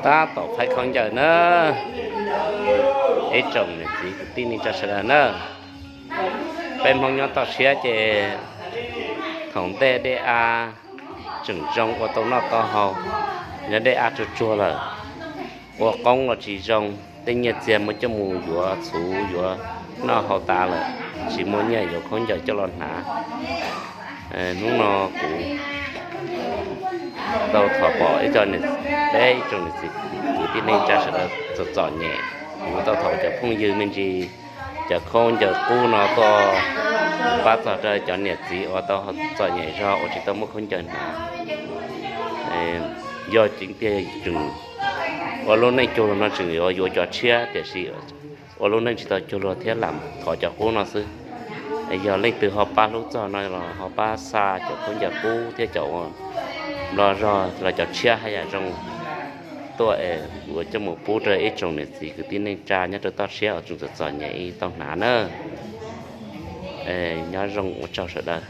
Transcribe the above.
Tab tom faib khaub ncaws na, ib tsoom niam txiv kwv tij neej tsa sawv daws na. Peb Hmoob nyob toj siab ces thaum ntej dej av tseem zoo ua tau noj tau haus, yog dej av tsuag tsuag lawm, ua qoob los tsis zoo, tej nyiaj txiag muab coj mus yuav txhuv yuav noj haus tas lawm, tsis muaj nyiaj yuav khaub ncaws coj los hnav. Hnub no kuv tau thov pom ib co, peb ib tsoom niam txiv kwv tij neej tsa sawv daws txom txom nyem, kuv tau thov cov phooj ywg me ntsis cov khaub ncaws qub no tuaj pab txog rau cov niam txiv uas tau txom nyem zog uas tsis tau muaj khaub ncaws hnav. Yog tseeb tiag tseem ua lub neej cuag luag no tseem yuav yuav cov tshiab, tiam sis ua lub neej tsis tau cuag luag thiab lam thov cov qub no xwb. Yog leej twg ho pab hlub txog no los ho pab xa cov khaub ncaws qub thiab cov uas nplog zog los cov tshiab haj yam zoo tuaj es kuv coj mus pub rau ib tsoom niam txiv kwv tij neej tsa nyob rau toj siab uas tseem txom txom nyem tau hnav na. Nyob zoo, ua tsaug sawv daws.